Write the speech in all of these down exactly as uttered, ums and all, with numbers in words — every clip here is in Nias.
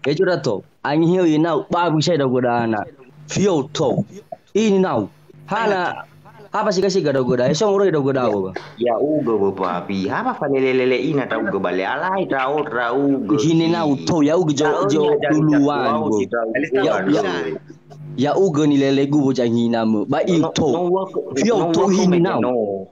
Ejo dato. Angihiu inau, ba bisa dagu dana. Fio to. Ini nau. Hana, apa sika-sika dagu da? Eso ngoroi dagu da, ba. Ya uga, Bapak Abi. Apa falele-lele ina ta uga bale? Alai ta o ta uga. Hini nau to, ya uga jo, jo duluan, bo. Ya, ya. Ya uga ni lelegu bo janghinamö. Ba i to. Fio to hini nau.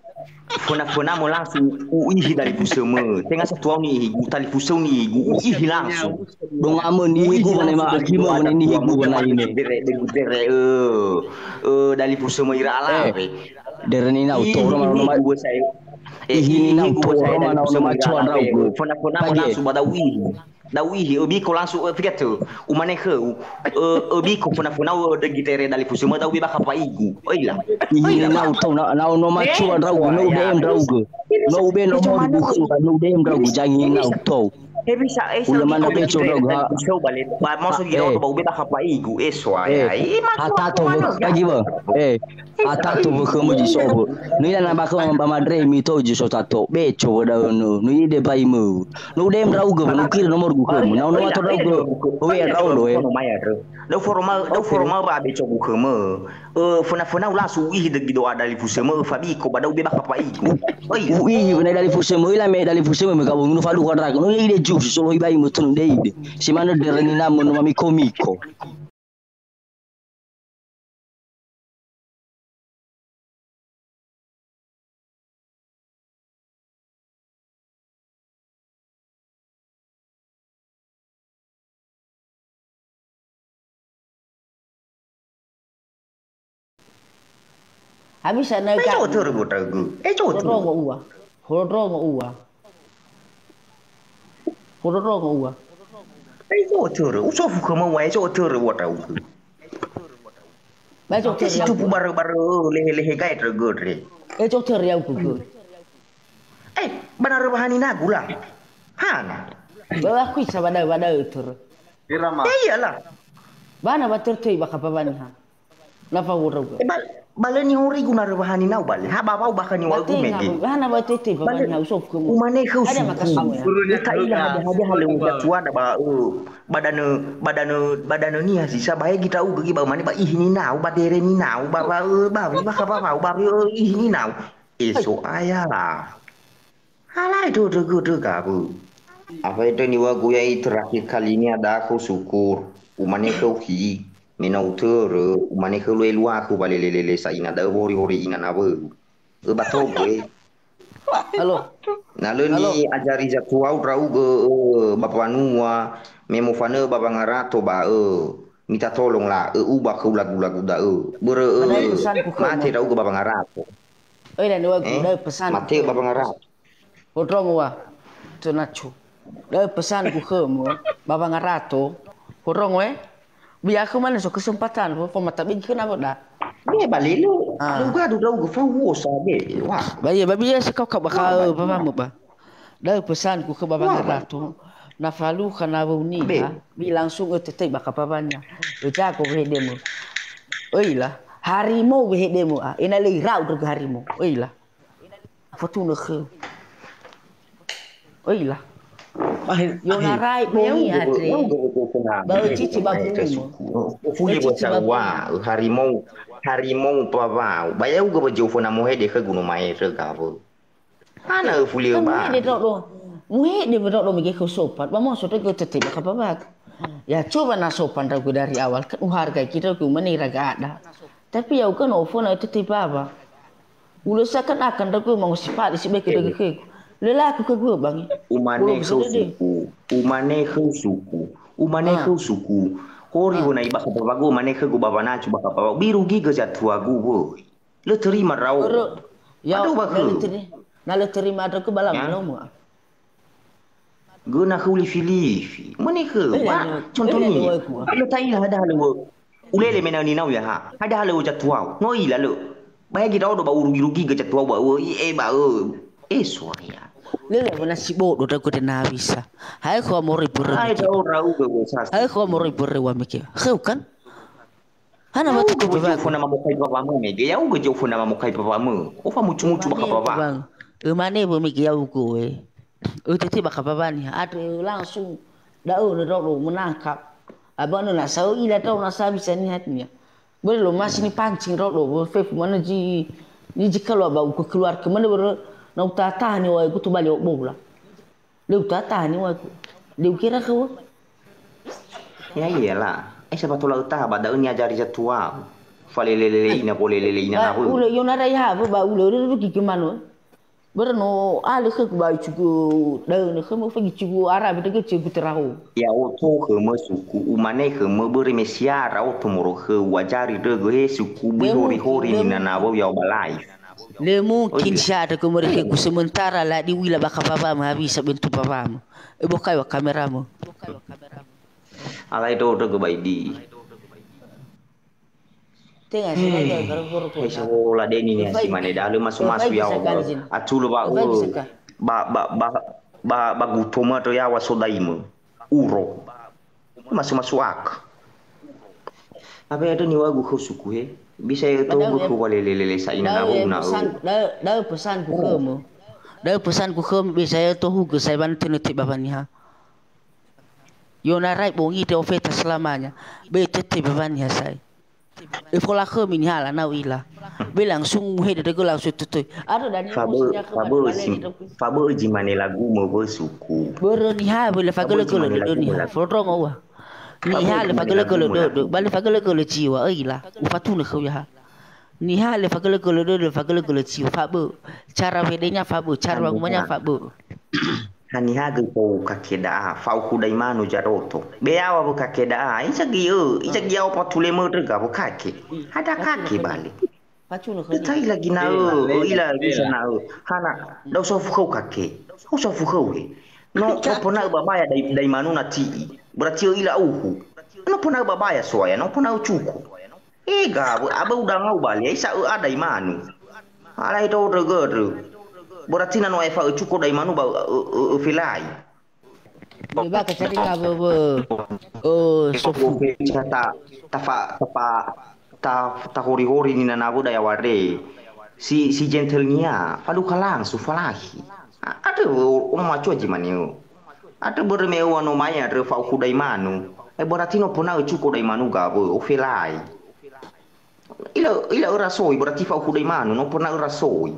Föna-föna mo langsung u'ihi dalifusömö. Tenga satuau ni'ihigu, talifusöu ni'ihigu, u'ihi langsung. Dongamö ni'ihigu, wanaima akimö, wanaima ni'ihigu, wanaima ini. Dere, dere, dere, eh, eh, dalifusömö ira alawe. Dere ni nau to, roma, roma. Ihi ni nau to, roma, roma, roma, cua ndraugu. Föna-föna mo langsung ba da'u ihi. Da'u ihi, öbiko langsung, ö, figa tö. Umane khöu, ö, öbiko föna-föna, ö, dögi tere dalifusömö, da'u be bakha pa'igu. Oila. Ihi nau to, na, na ono macua ndraugu, no ude ndraugu. No ube no mori buku, no ude ndraugu, jangi nau to. He bisa, eh, ulamana beco ndraugu, ha. Ba moso giro ba ube bakha pa'igu, eh, soaya. Eh, hatato, lagi ba. Eh. Atato wökhömö zi so wö. Nila na bakha ba madre mi to zi so tato. Beco wö da'ö nö. Nui de bai mö. No ude ndraugö, no kira nomor gukhömö. Na no mato ndraugö. Oe ndrao lo e. Da'u foroma, da'u foroma ba beco gukhömö. Ö, föna-föna ulasu u'ihi dögi doa dalifusömö, ö, fabiko ba da'u be bakha pa'igu. Oi. U'ihi wena dalifusömö, ila me dalifusömö me gabung no fadu kwadrak. No ide ju so lo ibai mö tun de ide. Simana dereni namö no mamiko-miko. Habis sana. Eco ka. Eco. Hondrongo ua. Hondrongo ua. Hondrongo ua. Eco töre. Usofu khömö wa eco töre wa tau. Ba eco töre. Esi tupu barö-barö lehe-lehe gae töre göre. Eco töre ya'ugö. Eh, ba na röwahani nagu la. Hana. Ba aku isa ba da'ö, ba da'ö töre. Ya iyalah. Ba na ba töre töi ba kapabani ha. Na fahurau gö. Eh, ba, ba lö nihorigu na röwahani nau bale. Ha ba wau bakha niwa'ögu mege. Hana ba tete ba bani hau sof kemu. Umane khöu suku. Ada maka suku. Ita ila hade-hade hale uda cuada ba, eh, badanö, badanö, badanö niha sisa ba hegi ta'ugö gi ba umane ba ihi ninau, ba dere ninau, ba, ba, eh, ba, ba, ba, ba, ba, ba, eh, ihi ninau. Eso aya la. Halai dödögö dögawö. Afaedö niŵa'ögu ya'e terakhir kalinia da'a khöu syukur. Umane khöu hi, me na utörö, umane khöu lo eluahu ba lelelele sa'ina da'ö wori-wori ina nawöu. Öbatogö e. Halo. Na lö ni'ajari zatuau ndra'ugö, ö, ba mbanua, me mofanö ba wangarato ba, ö, minta tolong la, ö, uba khöu lagu-lagu da'ö. Börö, ö, mate ndra'ugö ba wangarato. Oi, la niŵa'ögu, da'ö pesan. Mate ba wangarato. Hondrongo wa, tönacu. Da'ö pesanku khömö, ba wangarato. Hondrongo, eh? Biakhö mane so kesempatan, fo, fo mata bigi khöna wöda. Be, ba lelo. Ah. Alu gadu da'ugö fauwo sa, be. Wa. Ba iya, ba biasa kau ka ba ka, ba, ba, ba, ba. Da'ö pesanku khö ba wangarato. Na falukha nawöu niha, bi langsung ö tötöi ba kapabania. Ö jago wehedemö. Öila, harimou wehedemö, ah. Ena lö ira'u ndra'ugö harimou. Öila. Fatunö khöu. Öila. Yona rai bongi andre. Ba öcici ba bungo. Fuli bösa wa, harimou, harimou pawau. Ba ya'ugö ba jofo na mohede khögu no maerö gawö. Hana öfuli ba. Muhede ndra'o. Muhede ndra'o mege khöu sopan. Ba moso tögö tötöi ba kapabak. Ya coba na sopan ndra'ugö dari awal. Kan uhargai ki ndra'ugö mane iraga ada. Tapi ya'ugö no oföna tötöi bawa. Ulö seakan-akan ndra'ugö mangosifali sibai ke dögö khögu. Lö laku khögu bangi. Umane khöu suku. Umane khöu suku. Umane khöu suku. Hori wö na ibakha bawagu, umane khögu ba wanacu bakha bawagu. Biru gigö zatuagu wöi. Lö terima ndra'o. Oro. Ya, na lö teri-, na lö terima ndra'ugö ba lau lomo. Göna khöu lifi-lifi. Mane khöu, ba, contohnya. Lö ta'ila hada halö wö. Ulele me na ninau ya ha. Hada halö wö zatuau. No ila lö. Ba hegi ndra'odo ba urugi-rugi gö zatuau ba wö. I, e, ba, ö. E, soaya. Lele wö na sibodo ndra'ugö de na bisa. Hae khöu moroi börö. Hae khöu moroi börö wa mege. Khöu kan? Hana watu ke bawa. Ya'ugö ba jofo na mamokai bawamö mege, ya'ugö jofo na mamokai bawamö. Ofa mucu-mucu bakha bawa. Bang. Ö mane wö mege ya'ugö e. Ö tötöi bakha bawa niha. Andre langsung Da'ö ndra'odo menangkap. Abana na sa'ö ila tau na sabi sanihatnia. Börö lo masi nipancing ndra'odo, fefu manö zi, ni zi keluar ba uku keluar ke manö börö na utataha ni waegu tobali obola. Lö utataha ni waegu. Lö ukira ke wa. Ya iyalah. Eh, siapa tola utaha ba da'ö niajari zatua. Falelelele ina, bolelele ina Ba, nahu. Ulö yona rai ha, ba ulö rö rö kiki manö. Börö no alö khögu ba icugu daönö khömö fagi cugu ara bedege cugu terao. Ya oto khömö suku, umane khömö börö me siara oto moro khöu ajari dögö he suku böi hori-hori ni nanawa ya obalai. Le mungkin siara khömö re khögu sementara la di uila baka bawamö habisa bentuk bawamö. E bokai wa kameramu. Alai do dögö baidi. Tenga sengaja gara-gara Hei, sekolah deni ni si mane da lö masu-masu yawa. Atulu ba ba ba ba ba ba guto ma to yawa sodaimö. Uro. Masu-masu ak. Apa ada ni wagu khöu suku he. Bisa ya to khöu walelelele sa ina na huna. Da'ö pesan ku khömö. Da'ö pesan ku khömö bisa ya to hugö sai ban tene te baba niha. Yona rai bongi te ofeta selamanya. Be tete baba niha sai. Efolakhömi niha lanau ila. Be langsung muhede dögö langsung tötöi. Ada dania Fabö, fabö zi, fabö zi mane lagu mö wö suku. Börö niha bele fagölö-gölö dödö niha. Fondrongo ua. Niha le fagölö-gölö dödö. Bale fagölö-gölö jiwa, öila. Ufatunö khöu yaha. Niha le fagölö-gölö dödö, fagölö-gölö jiwa. Fabö. Cara wedenya fabö. Cara wangumanya fabö. Haniha göi fou kake da'a, fa'ukhu daimanu zaroto. Be yaŵa wö kake da'a, iza göi õ, iza göi yaŵa patule mödrö ga wö kake. Hada kake bale. Lö ta'ila göi na'ö, ö'ila göi sa na'ö. Hana, da'ö sofu khöu kake. Ha'u sofu khöu he. No, no pöna'ö babaya dai, daimanu na ti'i. Berarti ö'ila ukhu. No pöna'ö babaya soaya, no pöna'ö cuko. Ega, aböu dangau bale, ai sa'ö ada imanu. Alai do rögörö. Berarti na no aefa öcuko daimanu ba ö, ö, ö, felai. Ba ka cari ngawö, wö, ö, sofu. Ta, ta fa, ta fa, ta, ta hori-hori ni nanawö daya ware. Si, si gentle nia, faluka langsung falahi. A, ada, o, o macu aji manio. Andrö börö me ua no mai andrö fa'ukhu daimanu. Eh, berarti no pernah cuko daimanu gawö, ofelai. Ila, ila öra soi, berarti fa'ukhu daimanu, no pernah öra soi.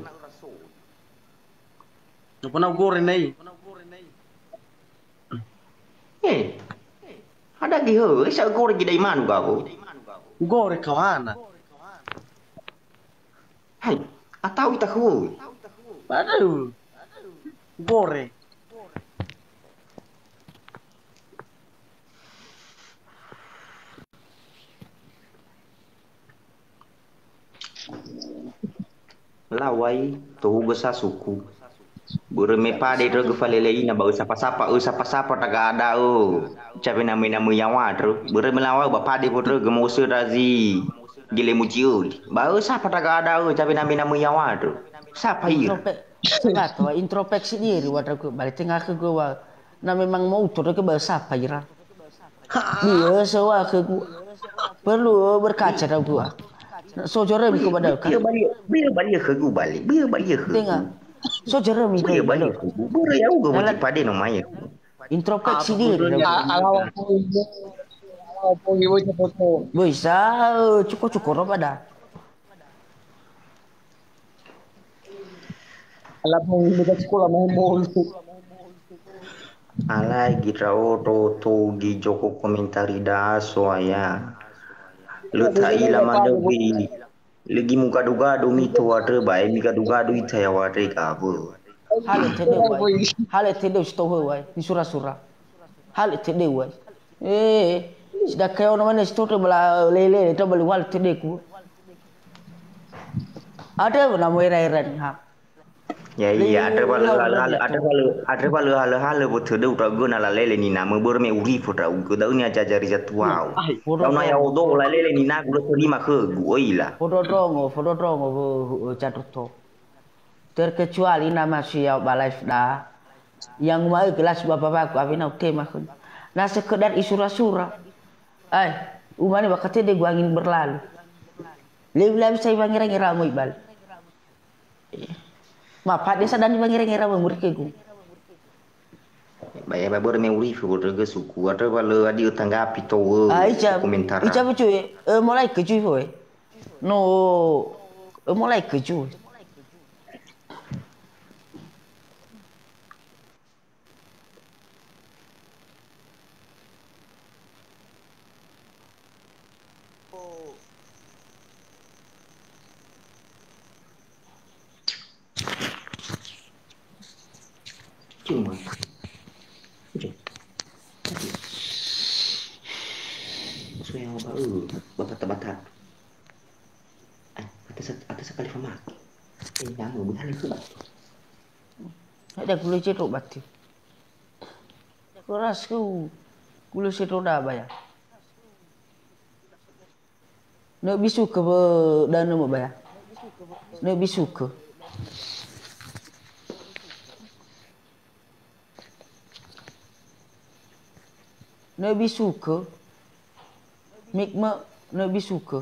No pernah ugore nei. Eh. Ada gi hö, esa ugore gi daimanu gawö. Ugore kawana. Hai, atau ita khöu. Aduh. Gore. Lawai, tohugö sa suku. Börö me pade ndrögö faleleina ba ösapa-sapa, ösapa-sapa taga da'ö. Cabe namöi-namöi yaŵa ndrö. Börö me lawai ba pade wöndrögö mosöra zi gilemu zi'öli. Ba ösapa taga da'ö, cabe namöi-namöi yaŵa ndrö. Sapa ira? Intrope-, sapa wa introspeksi diri wa ndrögö, bale tenga khögö wa, na memang mau to ndrögö ba sapa ira. Biasa wa khögu. Perlu berkaca da'ö gua. So jorömi ku ba da'ö ka. Böi bali, böi bali khögu bali. Böi bali khögu. Dengar. So jorömi ku ba da'ö. Börö ya'ugö wajib pade no mai. Introspeksi diri. Alawa pui. Alawa pui wajib foto. Böi sa, eh, cuko-cuko ro pada. Ala pun buka sekolah mau molu. Alai gi ndra'odo togi joko komentari da'a soaya. Lö ta'ila manö göi. Lö gi mugadu-gadu mito wa ndrö ba e migadu-gadu ita yaŵa ndre gawö. Hale tedeu wai. Hale tedeu si tou hö wai. Ni sura-sura. Hale tedeu wai. Eh, si dakae ono mane si tou te bala lele, te bala hale tedeku. Ada na mo era-era ni ha. Ya, iya, andrö wa lö halö-halö, andrö wa lö, andrö wa lö halö-halö wö tödöu ndra'ugö na lalele ninamö börö me urifö ndra'ugö, da'ö niha zajari zatuau. Da'ö na ya'odo lalele ninagu lö terima khögu, öila. Fondrondrongo, fondrondrongo wö, ö, Candroto. Terkecuali na masui ya'o ba live da. Yang nguma'ö gelas ba bawagu awena utema khönia. Na sekedar isura-sura. Ai, umane wa katedegu angin berlalu. Lewi-lewi sai wangera-ngera ngoi bali. Ma pade sa dani wangera-ngera wö muri khögu. Ba ya, ba börö me urifi wödrögö suku, atau ba lö adi ötanggapi to'ö Ah, ica, komentar. Ica becu, eh, eh, mulai keju iho, eh. No, eh, mulai keju. Cuma. Oke. Oke. Soya ba, eh, ba bata-bata. Ai, atas, atas kali famaki. Eh, nama, bukan itu, Bang. Ada gula jeruk batu. Keras ku. Gula jeruk dah, Bang, ya. Nö bisukö wö danö möbaya. Nö bisukö. Nö bisukö. Mikmö nö bisukö.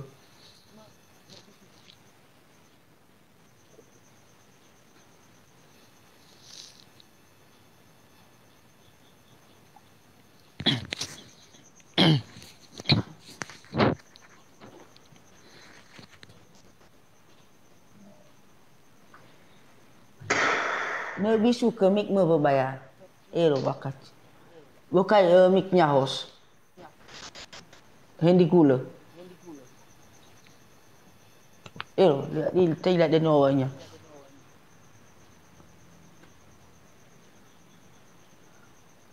Nö bisukö mikmö wöbaya. Elo wakat. Bokai, eh, mik nyahos. Hendi gula. Eo, li, li, tei la denowanya.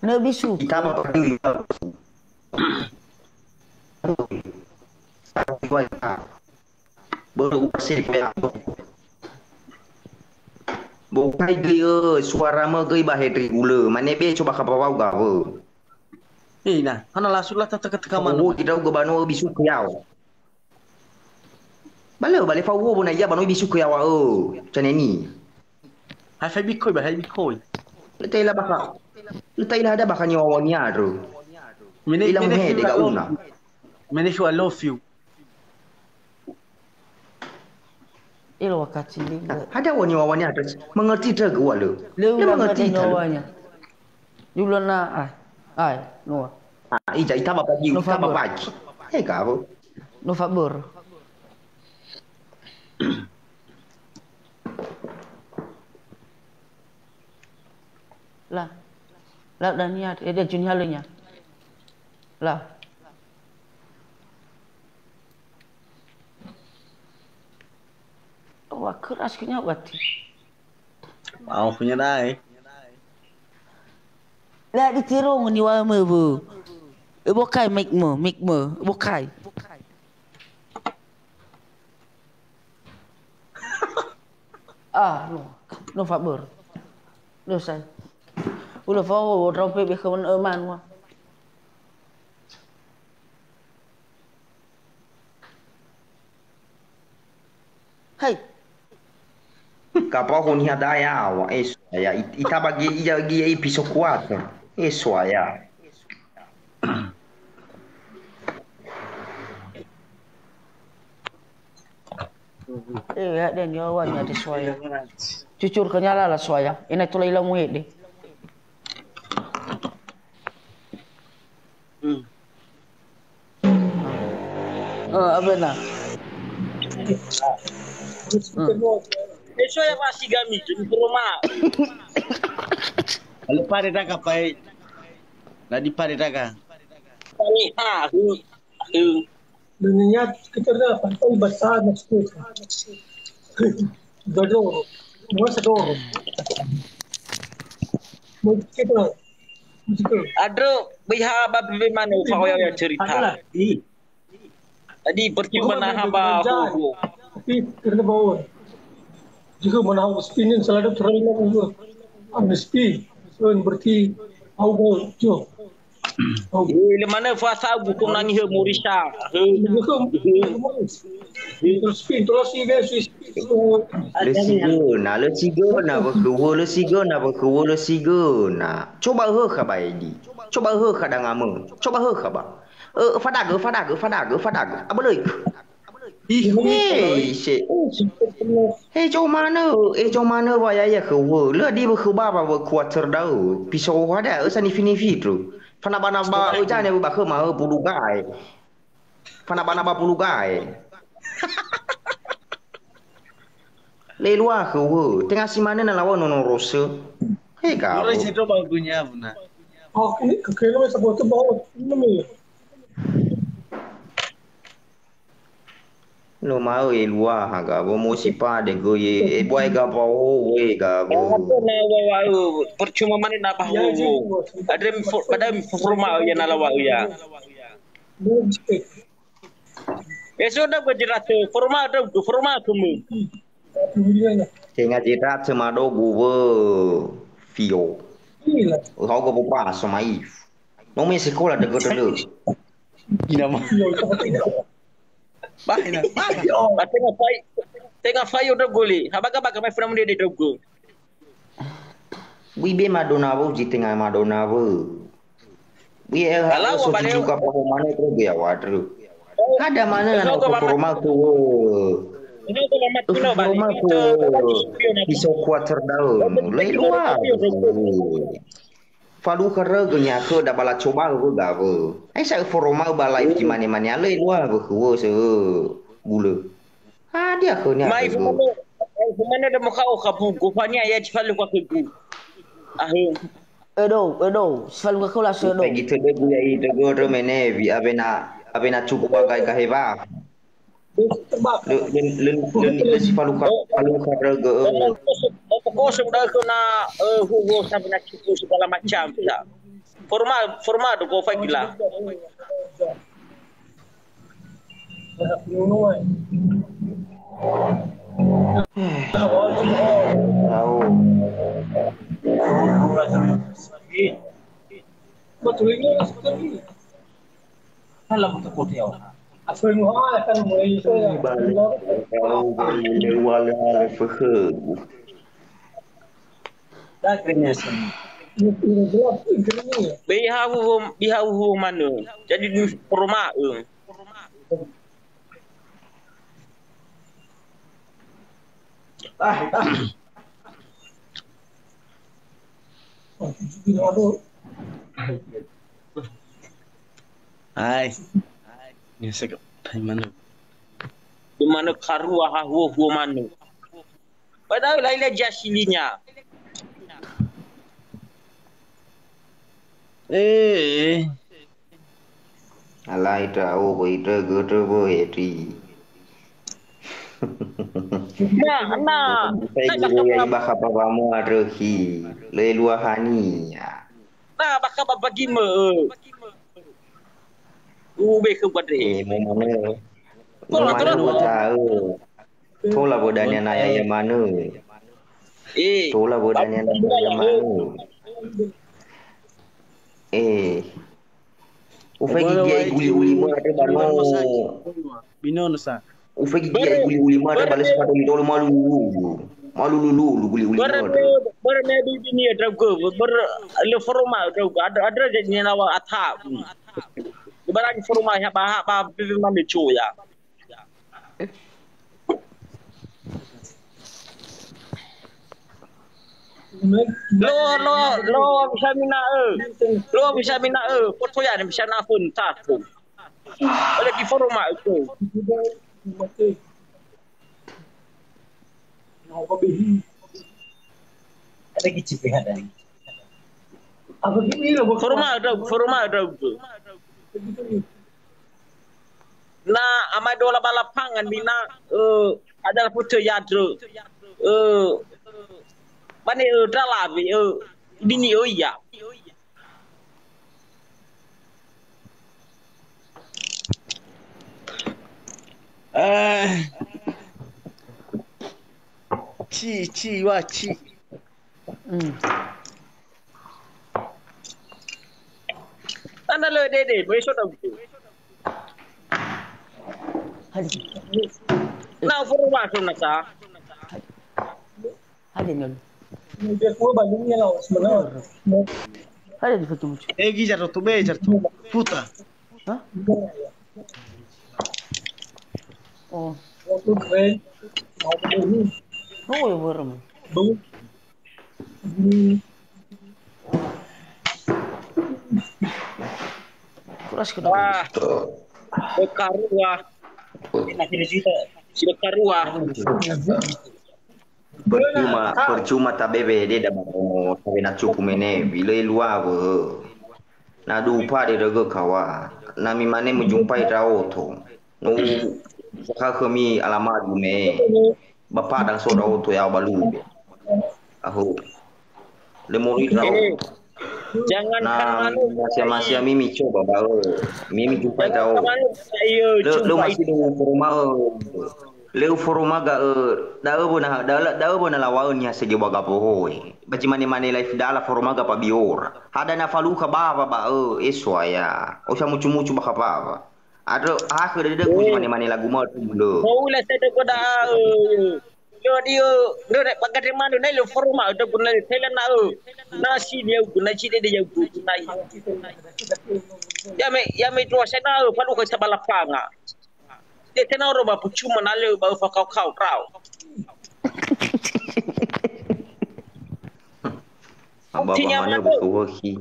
Nö bisu. Itama padui. Börö upasiri koya. Bokai göi, ö, suaramö göi ba hendri gulö. Mane be coba kapawau gawö. Ina, hana lasu la tataka-taka manu. Uwo idrau gö banua bisukö yaŵa. Ba lö, ba le fauwo bona ia banua bisukö yaŵa, ö, caneni. Hai fai bikoi, ba hai bikoi. Lö ta'ila bakha, lö ta'ila ada bakha niŵaŵa niadrö. Mene, ila mene muhede fiu ga una. Mene fiu, I love you. Elo wakati ni. Ada wani wawani ada. Mengerti tak gua lu. Lu mengerti tak lu. Dulu na ai. Ai, no. Ah, ija itama pagi, itama pagi. Eh, kau. No fabur. La. La dania, eh, dia juni halunya. La. Wa keras kenya berarti. Mau punya dai. La ditiro ngoni wa me bu. Ebo kai mik mo, mik mo, ebo kai. Ah, no, no fabur. No sai. Ulo fo, wo drau pe be khön, eh, manua. Hai. Kapao ho niha daya awa, eh, soya, it-, itaba gi, iya, gi, eh, piso kuat. Eh, soya. Eh, ya, dan yo, wan, ya, di soya. Jujur ke nyala la soya. Ina tula ila muhede. Hmm. Oh, abena. Hmm. Eso ya pasti kami, jadi trauma. Lalu pare daga pai. Nadi pare daga. Kami, ha, hu, hu. Dunia kita dah pantai besar, maksudnya. Dodoro. Dua sedoro. Mungkin kita Andrö, böi ha ba bebe manö fa'oya-oya cerita. Adalah, i. Jadi, berarti menahan ba hoho. Tapi, karena bawon. Jika menahan spin ini selalu terlalu lama. Ambil spin. So, berarti, au gol, jo. Au. Eh, le manö fa'asa'u gukö nangi hö Morisa. Hö. Hö. Hö. Terus spin, terus si, si, si. Lö si göna, lö si göna wökhöuwö, lö si göna wökhöuwö, lö si göna. Coba öhökha ba edi. Coba öhökha dangamö. Coba öhökha ba. Ö, fadagö, fadagö, fadagö, fadagö. Abölöikö. Hei, se. He, jo manö, e, jo manö wa ya'ia khöu. Lö adiwö khöu ba wa wö kuater da'ö. Piso hadia ösa nifi-nifi tu. Fanaba-naba öjane ba khöma, ö, bulu gae. Fanaba-naba bulu gae. Lö eluaha khöu. Tenga si manö na laŵa'ö nono rosö. He, gawo. Ora si to ba gunya buna. Oh, ini kekelo sa bote bawa ini. No ma'ö eluaha gawo mo si pade göi e, e buae gawo we gawo. Apa na wawa'ö, percuma manö na ba huwo. Andre mi fo-, padahal mi forma ya na lawa'ö ya. Ya sudah, gua jerat, forma ada, forma kamu. Tenga jerat semadogu we fio. Hau gua bupa somai. No me sekola dögö dölö. Ina ma. Ba, ina, ba. Ba tenga fai, tenga fai o dögö le. Ha baga-baga mai funa munde de dögö. Wi be madona wö, zi tenga madona wö. Wi, eh, ala so wa bale. Juga paho manö terus ya, waduh. Ada manö na no forma tu wö. Forma tu wö. Piso kuater da'ö. Lö eluaha. Falukha rögö nyakö da bala coba wö gawo. Ai sa foroma ba live di mane-mane alö eluaha wö khöu sö gulö. Hadia khönia mai khögu? Fumane, mai fumane da mokha'o khabu, gofania ya si falukha khögu. Ahe. Edo, edo, si falukha khöu la sö edo. Lagi tödögu ya i tögö rö mene wi awena, awena cukup bagai gahewa. Lö, lö, lö, lö, lö si falukha, falukha rögö. Kosong da khöna, eh, huwo sampai na cukup segala macam sa. Formal, formal do gofa gila. Be ihawu, ihawu manö. Jadi, diforoma'ö. Hai. Ini saya ke manö. Di manö karua ha huwo-huwo manö. Padahal lain aja aslinya. Eh. Alai ndra'o wöi ndrögö ndrö wöi ri. Na, na. Sai guru ya ibaha ba wamo andrö khi. Lö eluahania. Na, bakha ba bagimö. Ube khö badre. Eh, mo manö. Mo manö ta'ö. Tola wö dania na ya'ia manö. Eh. Tola wö dania na ya'ia manö. Eh. Ufaigi dia guli-guli mö andrö ba no. Binono sa. Ufaigi dia guli-guli mö andrö ba lö sifadoli dolo malulu. Malulu guli-guli mö andrö. Börö me bibini ya ndra'ugö. Börö lö foroma ndra'ugö. Andrö, andrö jadi nyawa ata. Barang foroma ya ba, ba, bibini mami cuya. Lo, lo, lo, bisa mina, eh. Lo, bisa mina, eh. Foto ya, bisa nafun, tak. Ada di forum, mak, itu. Ada gici pihak dari. Foroma ada, foroma ada. Na amaedola ba lapangan mina, eh, ada foto ya, Dro. Eh, mane, eh, dalawi, eh, bini, oh iya. Eh. Ci, ci, wa, ci. Hmm. Ana lö dede, böi so dau. Hadi. Na furu wa so na sa. Hadi nol. Hadi di foto mucu. Eh, gi jarto be, jarto. Puta. Hah? Oh. Kuras ke. Wah. Bekarua. Bekarua. Percuma, percuma tabewe deda ba ono tawena cupu mene, wilö eluawö. Na dupa de rögö kawa. Na mimane mujumpai raoto. No ufakhömi alamat gume. Ba Padang so raoto ya ba lude. Aho. Le mori raoto. Jangan na masia-masia mimi coba ba ö. Mimi jumpai da'ö. Lö, lö masih dulu foroma ö. Lö foroma ga ö. Da'ö bona, da'ö, da'ö bona lawa'ö niha sege ba gabohoe. Ba zi mane-mane live dala foroma ga pabiora. Hada na falukha bawa ba ö, eso aya. Osa mucu-mucu ba khabawa. Adö, akhö dede ku zi mane-mane lagu ma tu lö. Mau la sa dego da'ö. Yo dio, ndo ne bagade manu nai lo forma do guna tela na ö. Na si dia guna si dede ya guna. Ya me, ya me dua sena ö, palu ka sabala panga. Dia tena oro ba pucuma na le ba fakau-kau rao. Aba buktinya mana mana? Buku wahi.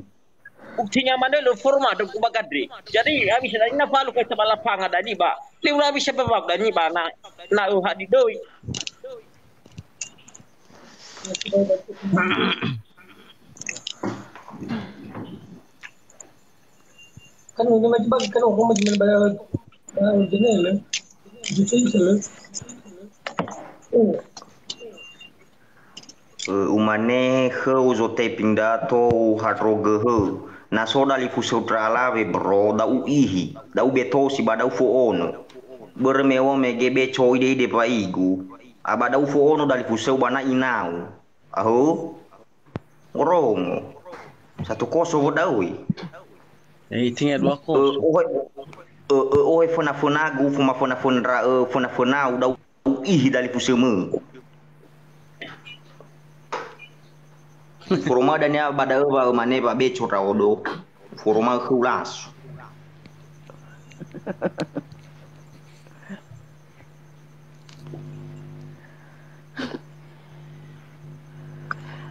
Buktinya mana lo forma do ba gadre. Jadi habis na falu ka sabala panga dani ba. Liu habis sebab dani ba na, na ö hadi doi. Kan ini macam bagi kan orang macam mana bayar, bayar jenis lah. Jenis lah. Oh. Ö, umane khöu zoteping dato uhatrogöhö. Na so dalifusöu ndra alawe bro, da'u ihi, da'u betosi ba da'u fo'ono. Börö me omege beco ide-ide paigu. Aba da'u fo'ono dalifusöu ba na inau. Aho? Ngorongo. Satu kosong wö da'ui. Eh, itinge dua kosong. Ö, ohe, ö, ö, ohe föna-fönagu, föma föna-föna ndra, ö, föna-fönau da'u ihi dalifusömö. Foroma dania ba da'ö wa mane ba beco raodo. Foroma khöu lasu.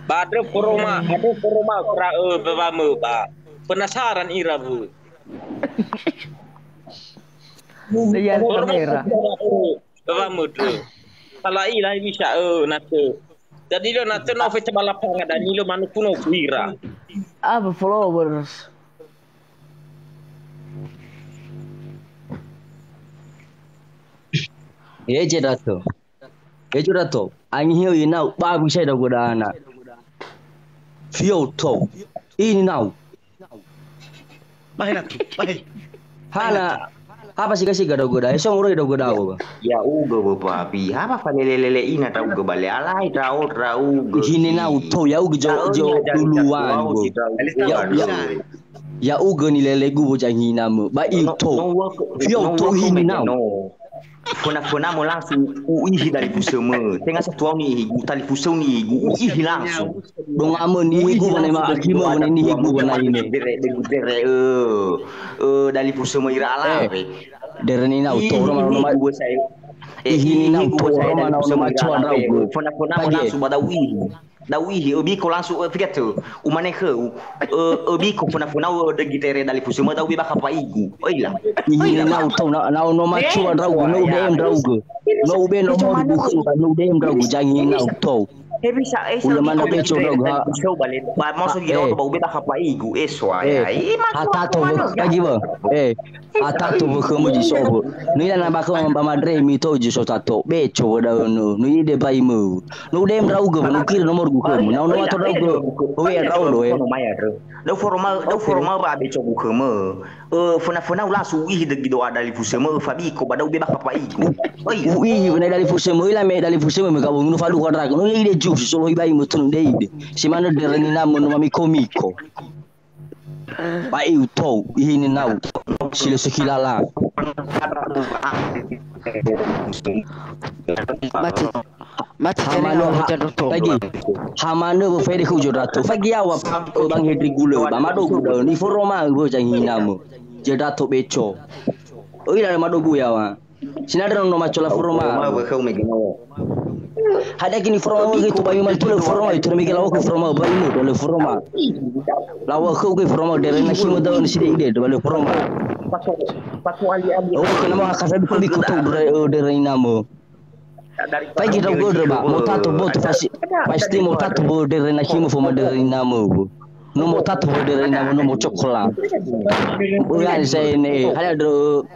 Ba andre foroma, andre foroma ra, ö, bewamö ba. Penasaran ira, Bu. Iya, kamera. Ba wamödrö. Tala'i lahi bisa, ö, natö. Jadi lo natö no feta ba lapangan dan ilo manuku no guira. Apa followers? Ye je dato. Ye je dato. Angi hiyo inau ba bisa do godana. Fio to. Ini nau. Bahe natu, bahe. Hana, apa siga-siga da'ö göda? Eso ngoroi da'ö göda, ba. Ya'ugö, Bapak Abi. Apa falele-lele ina ndra'ugö bale alai ndra'o ndra'ugö. Hine nau to, ya'ugö jo, jo duluan, bo. Ya, ya. Ya'ugö nilelegu bo janghinamö. Ba i to. Yo to hine nau. Föna-föna mo langsung u'ihi dalifusömö. Tenga satuau ni'ihigu, talifusöu ni'ihigu, u'ihi langsung. Dongamö ni'ihigu, ba na'i ma-, akimö, ba na'i ni'ihigu, ba na'i ne. Dere, dere, dere, ö, ö, dalifusömö ira alawe. Eh, dere ninau, to, roma, roma. Ihi ninau, to, roma, roma, roma, cua, rau, bro. Föna-föna mo langsung ba da'u ihi. Da'u ihi, ö, biko langsung, ö, figa tö. Umane khöu, ö, ö, biko föna-fönau, ö, dögi tere dalifusömö, da'u be bakha pa'igu. Oila. Ihi nau to, na, na ono macua ndra'ugö, no ube'e ndra'ugö. No ube'e nomor buku, no ube'e ndra'ugö, jangi nau to. He bisa, eh, ulemana beco ndra'ugö, ha. Ba moso giro ba ube bakha pa'igu, eh, soaya. Eh, ha tato, bagi ba. Eh, ha tato wökhömö zi so. No ila na bakha ba madre mi to zi so tato. Beco wö da'ö no. No ide bai mö. No ude ndra'ugö, no kira nomor gukhömö. Na ono mato ndra'ugö. Oe ndra'o lo, eh. Da'u foroma, da'u foroma ba beco gukhömö. Ö, föna-fönau lasu u'ihi dögi doa dalifusömö, ö, fabiko ba da'u be bakha pa'igu. Oi. U'ihi ba na dalifusömö, ila me dalifusömö me gabung, no fadukha ndra'ugö. No ide jus, solo ibai mö tun de ide. Si manö dere ninamö no mamiko-miko. Ba iu tou, ihi ninau, si lö sekilala. Mati, mati, ha manö, ha, lagi. Ha manö wö fede khö ujo dato. Fagi yaŵa, ö, bang hedri gulö, ba madogu da'ö, ni foroma, ö, bö jangi hinamö. Je dato beco. Ö, ila madogu yaŵa. Sinadra no macola foroma. Foroma, weheu mege no. Hadia gini foroma weheu tu bayu mantu le foroma, itu mege lawa ku foroma, bayu mu le foroma. Lawa kheu ge foroma, dere na khimo daun sidi ide, le foroma. Pato, pato ali ali. Oh, kenapa kasar itu di kota dere, eh, dere inamo. Pai kita go dere ba, mo tato bo tu pasti, pasti mo tato bo dere na khimo foroma dere inamo. No mo tato bo dere inamo, no mo cokla. Bukan saya ini, ada dulu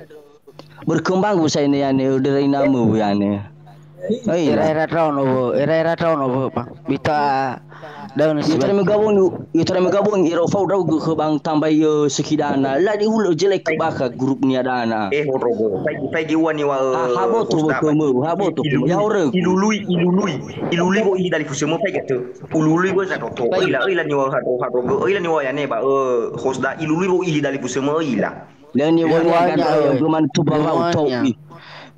berkembang bu saya ini, yani, dere inamo, yani. Oh, iya. Era-era tahun obo, era-era tahun obo, Bang. Bita daun si. Yo tara megabung, yo tara megabung, ira fau dau ge bang tambai, eh, sekidana. La di hulu jelek ke baka grup ni ada ana. Eh, horogo. Pai, pai ge wani wa, eh, ha, ha boto, hosda, boto, pai. Ha boto. Ilului, ya, orang. Ilului, ilului. Ilului bo ihi dalifusömö pai ge tu. Ulului bo za toto. Pai. Ila, ila ni wa ha do, ha do ge. Ila ni wa ya ne ba, eh, hosda. Ilului bo ihi dalifusömö ila. Leni wanya, wanya, eh, eh. Geman tu bawau tau i.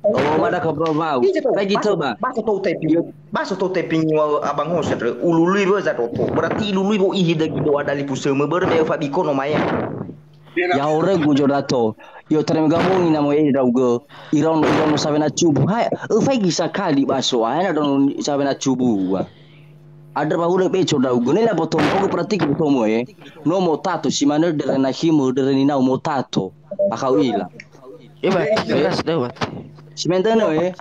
Oh, mada ka bawau. Iya, betul. Lagi tu, ba. Ba so to tepi. Ba so to tepi ni wa abang hos re. Ulului bo za toto. Berarti ilului bo ihi dagi doa dalifusömö bere be fa bikono maya. Ya ore gu jo dato. Yo terem gabung ina mo e dau ge. Iron, iron sabe na cubu. Hai, eh, fai gisa kali baso. Hai na don sabe na cubu. Andrö ba hulö beco ndra'ugö. Nena botomo, ogö pratiki botomo, eh. No mo tato, si manö dere nahimö, dere ninau mo tato. Akhau ila. Eba, keras dawat. Si mendene, eh.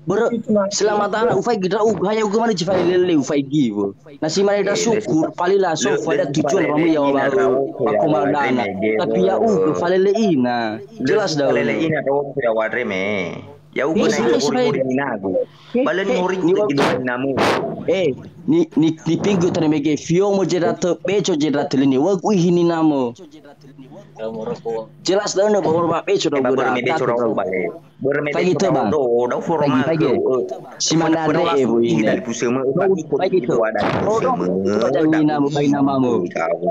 Bere, selamat ana, ufaigi ndra'ugö, ha ya'ugö manö zi falelele, ufaigi wö. Na si mane ndra syukur, pali la so, fada tujuan wa mö ya wa, wa komandana. Tapi ya'ugö, falele'ina. Jelas da'ö. Falele'ina, ya wa dreme. Ya'ugö na hori-hori ninagu. Ba lö nihori-hori dödö namu. Eh, ni, ni, nipinggu tane mege fiomo jeratö, beco jeratö lini. Wögu ihi ninamö. Jelas dödö bahwa beco dau gera. Beco dau bale. Fagi tö ba. Dau foroma. Fagi, fagi. Si manare e bu ini. Fagi tö. Fagi tö. Fagi tö.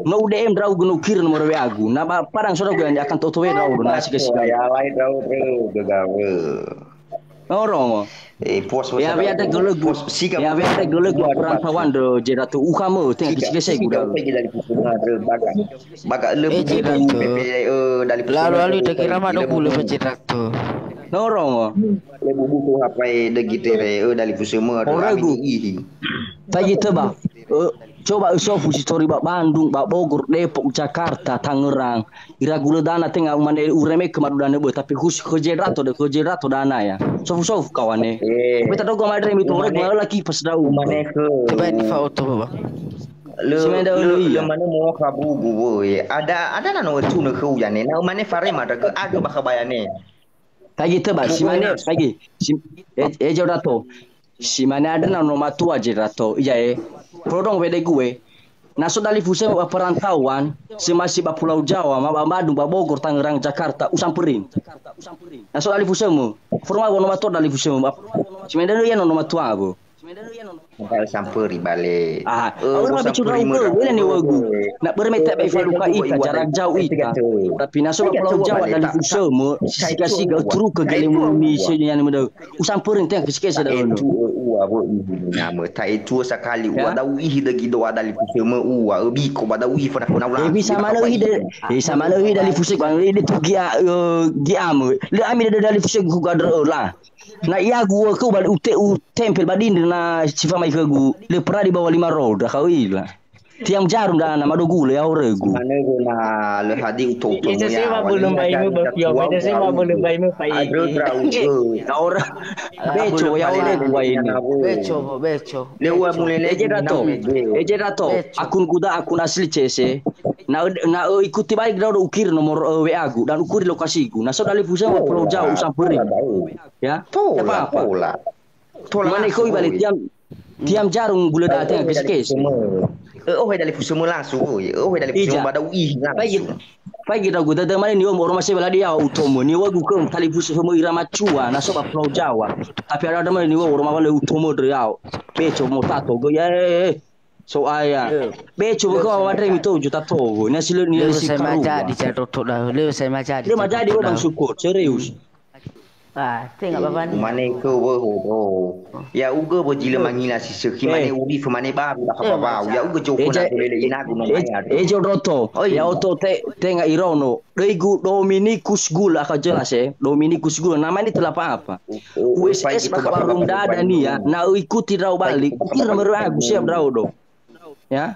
No U D M ndra'ugö no kira nomor W A-gu. Na ba padang sora gu yang akan toto we ndra'ugö. Na sike sike. Ya lain ndra'ugö. Orongo. Eh, pos, ya, pos, ya, ada gelegu. Pos, siga, ya, ada gelegu buat, perantauan do jeratö uha mö, tengah siga, kisi-kisi siga, guda. Siga, siga, dari pusat, baga, baga, eh, jeratö. Lalu, lalu, tak kira mah dong bulu jeratö. Orongo. Lebu buku apa e de gitere, eh, dari pusat mah, orongo. Tagi tö ba. Eh, coba usofu si tori ba Bandung, ba Bogor, Depok, Jakarta, Tangerang. Ira gulö dana tenga umane ureme ke madu dana bö, tapi khusus khö jeratö de khö jeratö dana ya. Sofu-sofu kawane. Eh. Tapi tadogö madre mi tore gua lagi pas dau. Umane khö. Coba di fa oto, Bang. Le, le, le mane mo kabugu wö, eh. Ada, ada nano tu ne khö uyane. Na umane fare ma dagö agö bakha bayane. Tagi tö ba, si mane, tagi. Si, eh, eh, jeratö. Si mane andrö na no matua jeratö, iya e. Prodong wede gue. Na so dalifusö ba perantauan, semasi ba Pulau Jawa, ma ba Bandung, ba Bogor, Tangerang, Jakarta, usamperin. Na so dalifusömö, formal wono matua dalifusömö, ba, si mane andrö iya no matua, bu. Maka samperi bale. Ah, eh, orang bicara usamperi ukur, wala ni wagu. Nak bermeta bai faluka ita, jarak jauh ita. Tapi na so ba Pulau Jawa dalifusömö, siga-siga turu ke gelemu mi senya ni medau. Usamperin tengah kisi-kisi da'ö. Ta'etu'ö ua wö ihi nama. Ta'etu'ö sakali ua da'u ihi dögi doa dalifusömö ua. Öbiko ba da'u ihi fana-fana ula. Eh, bisa manö ihi de. Eh, bisa manö ihi dalifusö ba ihi de tu gia, eh, giamö. Le ami de dalifusö gu gadrö la. Na iagu wö keu ba ute u tempel ba dindri na si famai khögu. Le peradi bawa lima roda kau ila. Tiang jarum dana madogulö ya horögu. Manö na lö hadi utou-tou. Ese sema belum baimö ba fio, ese sema belum baimö pai. Aduh, drau. Ya ora. Beco ya horögu wa ini. Beco, beco. Le ua mulele. Eje dato. Eje dato. Akun guda, akun asli cese. Na, na, eh, ikuti baik dau ukir nomor, eh, W A-gu dan ukuri lokasigu. Na so dalifusömö Pulau Jawa usamperin. Ya. Tola, tola. Tola. Mane koi balik tiang. Tiang jarum gulö da'ö tengah kisi-kisi. Eh, oh, dalifusömö langsung, oh, iya. Oh, dalifusömö ba da'u ihi langsung. Faigi, faigi ndra'ugö, dada mane ni'omo oroma sebe ladi ya utomo. Ni'ogu ke talifusömö ira macua, na so ba Pulau Jawa. Tapi ada-ada mane ni'omo oroma wale utomo dre yao. Beco mo tato, go, ya, eh, eh. So aya. Beco, go, wa dre mi to juta to, go. Na si le, ni le si karu. Jadi, jadi, jadi, jadi. Le majadi, Bang, syukur, serius. Ah, tenga babani. Mane ke weho, bro. Ya uga bo jile mangila si seki mane uri fe mane baru dah apa bau. Ya uga jauh na tulele inagu no mane adu. Eh, Jodroto. Ya oto te tenga irono. Döigu Dominikus Gul, aka jelas, eh. Dominikus Gul, namanya itu apa? U S S bakal barum dada nia, na ikuti rau balik, kira nomor aku siap rau do. Ya.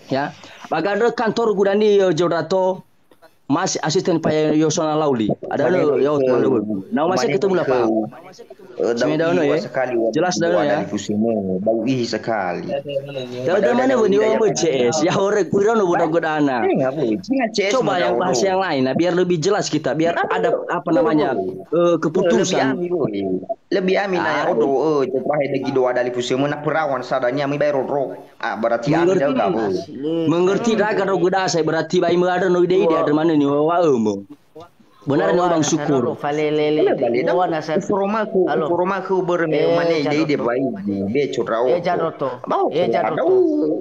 Ya. Bagandrö kantor gudani, eh, Jodrato, Mas asisten Pak Yosona Lauli. Ada lo ya, na masih ketemu lah, Pak. Eh, Simi daono, ya. Jelas daono, ya. Bau ih sekali. Daono mana wani wa C S? Ya, orang kurang no bodoh godana. Coba yang bahasa yang lain, nah, biar lebih jelas kita, biar ada, apa namanya, eh, keputusan. Lebih amin lah ya, odo, eh, coba ada gitu ada lipusi mana perawan sadanya mi bayar rodro. Ah, berarti amin dah, Bu. Mengerti raga do gudasa, berarti bai mö ada no ide-ide ada mana ni wa, wa, eh, mo. Benar ni, Bang Syukur. Falele. Uforoma ku, uforoma ku bere me mane ide-ide bai, be codrao. Eh, Jaroto. Bau. Eh, Jaroto. Dau,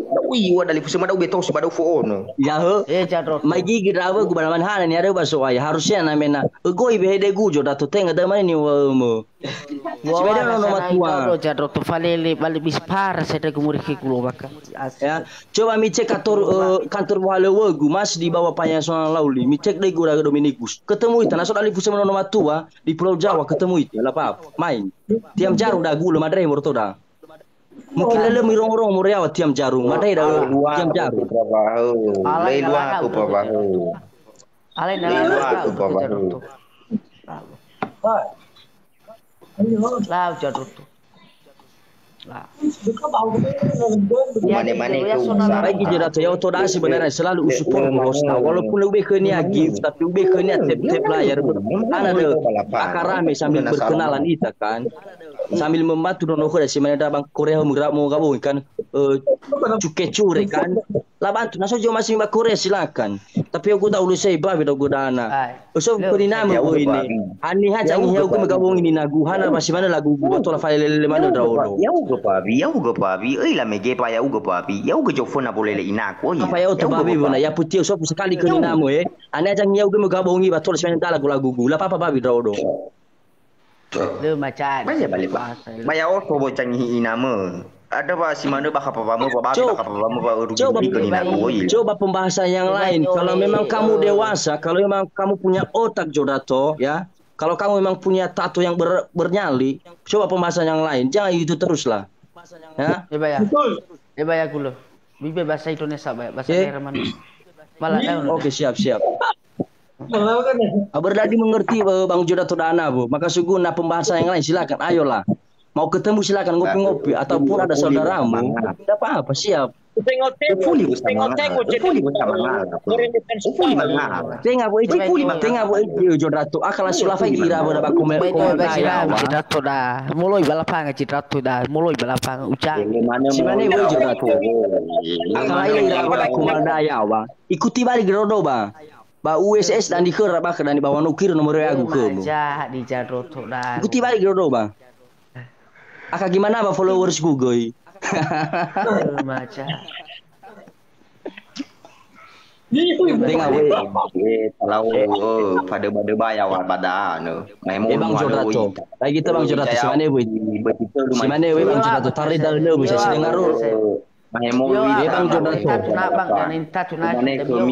dau iwa dali pusema dau beto si badau fo ono. Ya, he. Eh, Jaroto. Mai gigi rawa gu balaman hana ni ada baso ai. Harusnya namena. Egoi be hede gujo dato tenga da mane ni wa mo. Sibeda no matua. Jaroto falele balik bis para saya dah gumuri ke kulo baka. Ya. Coba micek kantor, eh, kantor buhale wegu, Mas, di bawah Pak Yasona Lauli. Micek deh gua Dominikus. Ketemu ita, na so dali pusema nono matua di Pulau Jawa, ketemu ita, la apa-apa. Main. Tiam jaru da gula madre morto da. Mungkin lele mirong-rong moreawa tiam jaru, madre da tiam jaru. Lai dua aku, Papa. Alai na lau Jaroto. Lau Jaroto. Lau. Mane-mane ya, ke usaha. Baik, Jaroto, ya, oto dasi beneran selalu usupport Bos. Nah, walaupun ube khönia gift, tapi ube khönia tap-tap layar. Ana de, akar rame sambil berkenalan ita kan. Sambil membantu dono khöda si mana da Bang Korea mo gabung kan. Eh, cuke-cure kan. Labantu, na so joma si ba Korea, silakan. Tapi aku tak ulus saya babi dau godana. Uso kuni nama ini. Ani ha canggih ya, aku megabung ini nagu hana masih mana lagu gua tola fale lele mana dau lo. Ya uga pabi, ya uga pabi. Oi la mege pa ya uga pabi. Ya uga jofo na bolele inaku. Apa ya uga pabi bona ya putih so sekali kuni nama eh. Ani ha canggih ya, aku megabung ini ba tola semena lagu-lagu gula apa-apa babi dau do. Lö macam. Ba ya balik, Pak. Ba ya oto bo canggih inamö. Ada ba si manö ba kapapa mö, ba ba kapapa mö, ba rugi coba ke nina koi. Coba pembahasan yang lain. Kalau memang kamu dewasa, kalau memang kamu punya otak, Jodato, ya. Kalau kamu memang punya tato yang ber-, bernyali, coba pembahasan yang lain. Jangan itu terus lah. Ya. Coba ya. Betul. Coba ya kulo. Bibe bahasa Indonesia, ba ya. Bahasa daerah mana? Malah. Oke, siap, siap. Ah, berarti dimengerti, eh, Bang Jodato Dana, Bu. Maka sungguh, nah, pembahasan yang lain, silakan, ayolah. Mau ketemu, silakan ngopi-ngopi. Ataupun ada saudaramu, tidak apa-apa, siap. Tenga, Bu, iji, tenga, Bu, iji, Jodato. Akala sulafa ira, Bu, da ba komen, komen daya, Wa. Jodato da. Muloi balapang, Jodato da. Muloi balapang, ucang. Simane, Bu, Jodato. Akala ira, Bu, da ba komen daya, Wa. Ikuti balik Rodo, Ba. Ba U S S dan di khöra bakha dan di bawah nukir nomor W A-gu khömu. Maja di Jaroto dan. Ikuti balik Rodo, Ba. Aka gimana ba followers-gu göi? Maja. Tenga we. Eh, talau, eh, pada-pada baya wa pada anu. Mai mo. Eh, Bang Jodato. Lagi kita Bang Jodato, simane we. Simane we Bang Jodato, tari daun we, saya sedang ngaruh. Mahemolu. Yo, ita, Bang, Jodato. Ita tuna, Bang, dan ita tuna.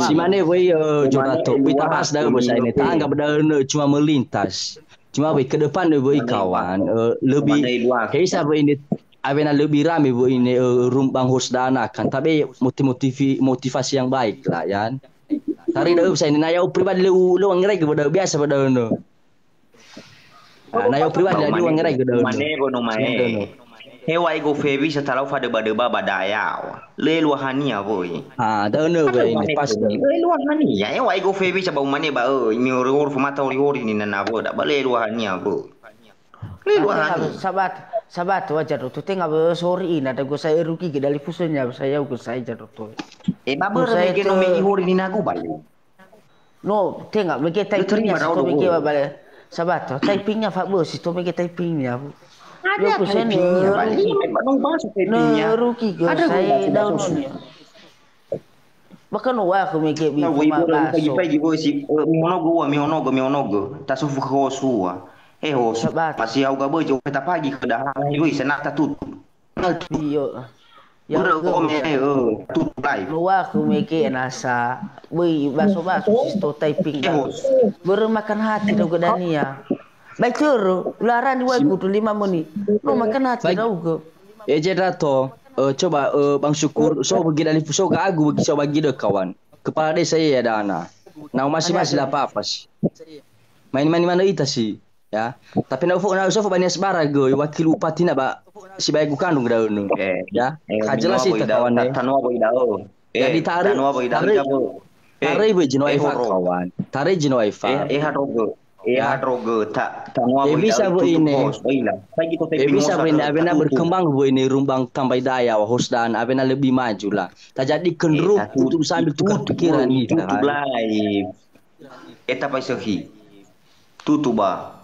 Simane wei, eh, Jodato. Ita bahas daun bahasa ini. Tangga daun cuma melintas. Cuma wei ke depan wei kawan, eh, lebih, kaisa wei ini, awena lebih rame wei ini, eh, rum Bang Hosdana kan. Tapi motiv-, motivasi yang baik lah, ya. Tari daun bahasa ini. Nah, ya pribadi lu, lu ngerai ke pada biasa pada no. Ah, na yo pribadi la niŵa ngerai gede. Mane wono mae. Hewa ego fewi satalau fadeba-deba ba daya. Le luahania woi. Ah, da ne woi, pas. Le luahania. Hewa ego fewi saba umane ba, eh, ini hori-hori, mata hori-hori ni nana wo da ba le luahania woi. Le luahania. Sabat, sabat wajar tu tenga be sori ina da go saya rugi ke dali pusenya saya go saya jado to. Eh, ba bere mege no me ihori ni nagu bale. No, tenga, mege typing-nya si to mege ba bale. Sabato, typing-nya fa bö si to mege typing-nya, Bu. Ada typing-nya, bale. Ini memang bahasa typing-nya. Rugi ke saya download-nya. Maka no wa khö mege bi. Na woi bora pagi-pagi woi si, eh, mionogo wa, mionogo, mionogo. Tasufu khö hosu wa. Eh, hosu. Sabat. Masih hauga böi, coba tapagi khö daha, woi, senata tutu. Iyo. Ya, böi, oke, kome, oke. Eh, tutu live. No wa khö mege nasa. Böi, baso-baso, sisto typing. Eh, hosu. Böi makan hati, da'ö gödania. Baik, turu, larani wai kutu lima menit. No makan hati, da'ö gö. Eh, Jedrato, eh, coba, eh, Bang Syukur, so bagi dali, so gagu bagi, so bagi deh, kawan. Kepala desa ya dana. Nah, masih-masih lah apa-apa sih. Main-main mana ita sih, ya. Tapi na ufo, na ufo bani asbara gö, wakil bupati na ba, si bae gukandung da unu. Eh, ya. Eh, ka jelas ita, kawan, eh. Tanua boy dao. Jadi, eh, tarik, tanua boy dao, tarik, ya, Bu. Eh, tarik, Bu, jino eh, wifi, horo. Kawan. Tarik, jino wifi. Eh, eh, haro gö. Ya. Eh, haro gö. Ta, tanua boy dao, bisa, Bu, tutup ini. Bos. Baiklah. Saya gitu, eh, bisa, Bu, ini, awena berkembang, Bu, ini rumbang tambai daya, wa hosdan, awena lebih maju lah. Tajadi kendrup, eh, tutup sambil tukar pikiran, tutup, ini, tutup lah, live. Eta pai sehi. Tutup, ba.